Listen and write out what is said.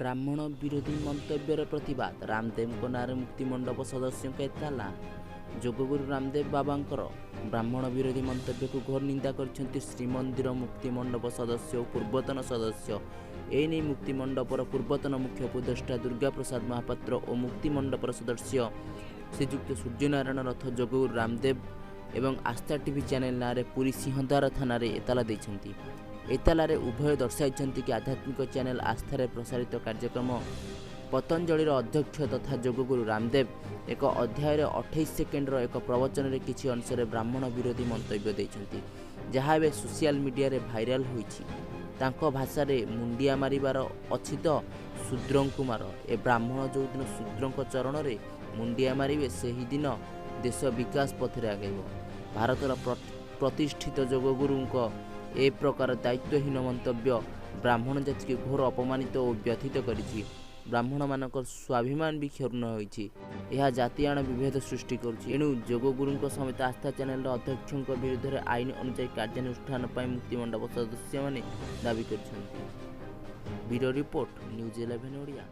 ବ୍ରାହ୍ମଣ ବିରୋଧୀ ମନ୍ତବ୍ୟର ପ୍ରତିବାଦ, ରାମଦେବଙ୍କ ନାଁରେ ମୁକ୍ତିମଣ୍ଡପ ସଦସ୍ୟଙ୍କ ଏତଲା। ଯୋଗଗୁରୁ ରାମଦେବ ବାବାଙ୍କର ବ୍ରାହ୍ମଣ ବିରୋଧୀ ମନ୍ତବ୍ୟକୁ ଘୋର ନିନ୍ଦା କରିଛନ୍ତି ଶ୍ରୀମନ୍ଦିର ମୁକ୍ତିମଣ୍ଡପ ସଦସ୍ୟ ଓ ପୂର୍ବତନ ସଦସ୍ୟ। ଏନେଇ ମୁକ୍ତିମଣ୍ଡପର ପୂର୍ବତନ ମୁଖ୍ୟ ଉପଦେଷ୍ଟା ଦୁର୍ଗା ପ୍ରସାଦ ମହାପାତ୍ର ଓ ମୁକ୍ତିମଣ୍ଡପର ସଦସ୍ୟ ଶ୍ରୀଯୁକ୍ତ ସୂର୍ଯ୍ୟନାରାୟଣ ରଥ ଯୋଗଗୁରୁ ରାମଦେବ ଏବଂ ଆସ୍ଥା ଟିଭି ଚ୍ୟାନେଲ ନାଁରେ ପୁରୀ ସିଂହଦ୍ୱାର ଥାନାରେ ଏତଲା ଦେଇଛନ୍ତି। ଏତଲାରେ ଉଭୟ ଦର୍ଶାଇଛନ୍ତି କି, ଆଧ୍ୟାତ୍ମିକ ଚ୍ୟାନେଲ ଆସ୍ଥାରେ ପ୍ରସାରିତ କାର୍ଯ୍ୟକ୍ରମ ପତଞ୍ଜଳିର ଅଧ୍ୟକ୍ଷ ତଥା ଯୋଗଗୁରୁ ରାମଦେବ ଏକ ଅଧ୍ୟାୟରେ 28 ସେକେଣ୍ଡର ଏକ ପ୍ରବଚନରେ କିଛି ଅଂଶରେ ବ୍ରାହ୍ମଣ ବିରୋଧୀ ମନ୍ତବ୍ୟ ଦେଇଛନ୍ତି, ଯାହା ଏବେ ସୋସିଆଲ ମିଡିଆରେ ଭାଇରାଲ ହୋଇଛି। ତାଙ୍କ ଭାଷାରେ, ମୁଣ୍ଡିଆ ମାରିବାର ଅଛି ତ ଶୂଦ୍ରଙ୍କୁ ମାର। ଏ ବ୍ରାହ୍ମଣ ଯେଉଁଦିନ ଶୂଦ୍ରଙ୍କ ଚରଣରେ ମୁଣ୍ଡିଆ ମାରିବେ, ସେହିଦିନ ଦେଶ ବିକାଶ ପଥରେ ଆଗେଇବ। ଭାରତର ପ୍ରତିଷ୍ଠିତ ଯୋଗଗୁରୁଙ୍କ ଏ ପ୍ରକାର ଦାୟିତ୍ୱହୀନ ମନ୍ତବ୍ୟ ବ୍ରାହ୍ମଣ ଜାତିକୁ ଘୋର ଅପମାନିତ ଓ ବ୍ୟଥିତ କରିଛି। ବ୍ରାହ୍ମଣମାନଙ୍କର ସ୍ୱାଭିମାନ ବି କ୍ଷୁଣ୍ଣ ହୋଇଛି। ଏହା ଜାତିଆଣ ବିଭେଦ ସୃଷ୍ଟି କରୁଛି। ଏଣୁ ଯୋଗଗୁରୁଙ୍କ ସମେତ ଆସ୍ଥା ଚ୍ୟାନେଲର ଅଧ୍ୟକ୍ଷଙ୍କ ବିରୁଦ୍ଧରେ ଆଇନ ଅନୁଯାୟୀ କାର୍ଯ୍ୟାନୁଷ୍ଠାନ ପାଇଁ ମୁକ୍ତିମଣ୍ଡପ ସଦସ୍ୟମାନେ ଦାବି କରିଛନ୍ତି। Bureau report, news 11 Odia.